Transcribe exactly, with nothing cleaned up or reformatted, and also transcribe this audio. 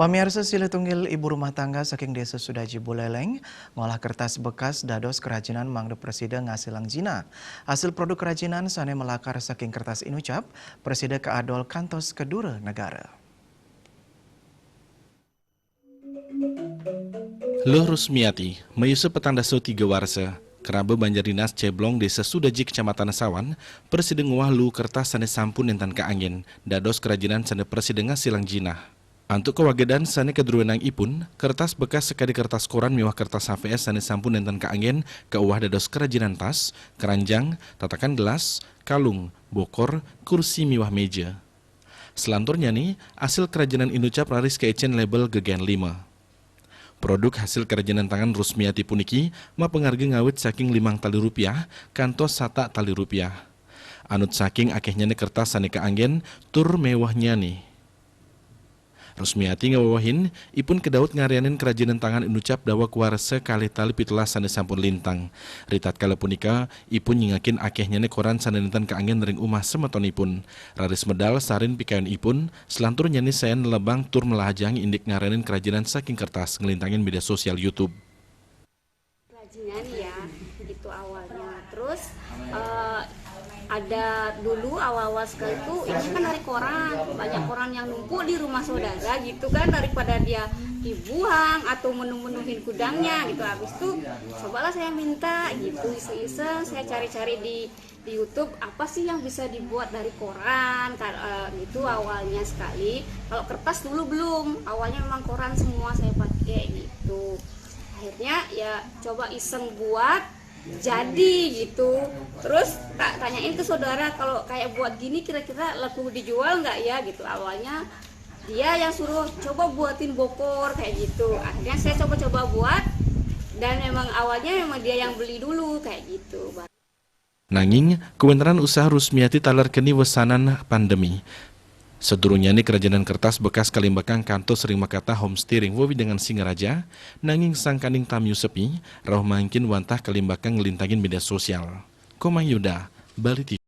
Pamiarsa, silih tunggil ibu rumah tangga saking Desa Sudaji Buleleng ngolah kertas bekas dados kerajinan mangda prasida ngasilang jinah. Hasil produk kerajinan sane malakar saking kertas inucap prasida kaadol kantos ka dura negara. Luh Rusmiati, mayusa petang dasa tiga warsa, keraba Banjar Dinas Ceblong, Desa Sudaji, Kecamatan Sawan, prasida ngolah luu kertas sane sampun nenten kaanggen dados kerajinan sane prasida ngasilang jinah. Antuk kawagedan sane kadruenang ipun, kertas bekas sakadi kertas koran miwah kertas H V S sane sampun nenten kaanggen kaolah dados kerajinan tas, keranjang, tatakan gelas, kalung, bokor, kursi miwah meja. Selanturnyane, asil kerajinan inucap raris kaicen label Gegaen Lima. Produk hasil kerajinan tangan Rusmiati puniki mapangarga ngawit saking limang tali rupiah kantos satak tali rupiah. Anut saking akehnyane kertas sane kaanggen tur mewahnyane. Rusmiati ngawewehin, ipun kedaut ngaryanin kerajinan tangan inucap daweg warsa kalih tali pitulas sane sampun lintang. Ritatkala punika, ipun nyingakin akehnyane koran sane nenten kaanggen ring umah semetonipun. Raris medal sarin pikayun ipun, selanturnyane sayan nelebang tur malajahang indik ngaryanin kerajinan saking kertas nglintangin media sosial YouTube. Kerajinan ya, gitu awalnya. Terus eh, ada dulu awal-awal sekali tuh ini kan dari koran, banyak koran yang numpuk di rumah saudara gitu kan, daripada dia dibuang atau menu-menuhin gudangnya gitu. Habis itu cobalah saya minta gitu, iseng-iseng saya cari-cari di di YouTube apa sih yang bisa dibuat dari koran, ka- eh, gitu awalnya sekali. Kalau kertas dulu belum, awalnya memang koran semua saya pakai gitu. Akhirnya ya coba iseng buat, jadi gitu. Terus tak tanyain ke saudara, kalau kayak buat gini kira-kira laku dijual nggak ya gitu. Awalnya dia yang suruh coba buatin bokor kayak gitu. Akhirnya saya coba-coba buat dan memang awalnya memang dia yang beli dulu kayak gitu. Nanging, kawéntenan usaha Rusmiati taler keni wesanan pandemi. Sadurungnyané kerajinan kertas bekas kalimbakang kantos ring makata homestay ring wewidangan Singaraja, nanging sangkaning tamiu sepi, rauh mangkin wantah kalimbakang nglintangin media sosial. Komang Yuda, Bali T V.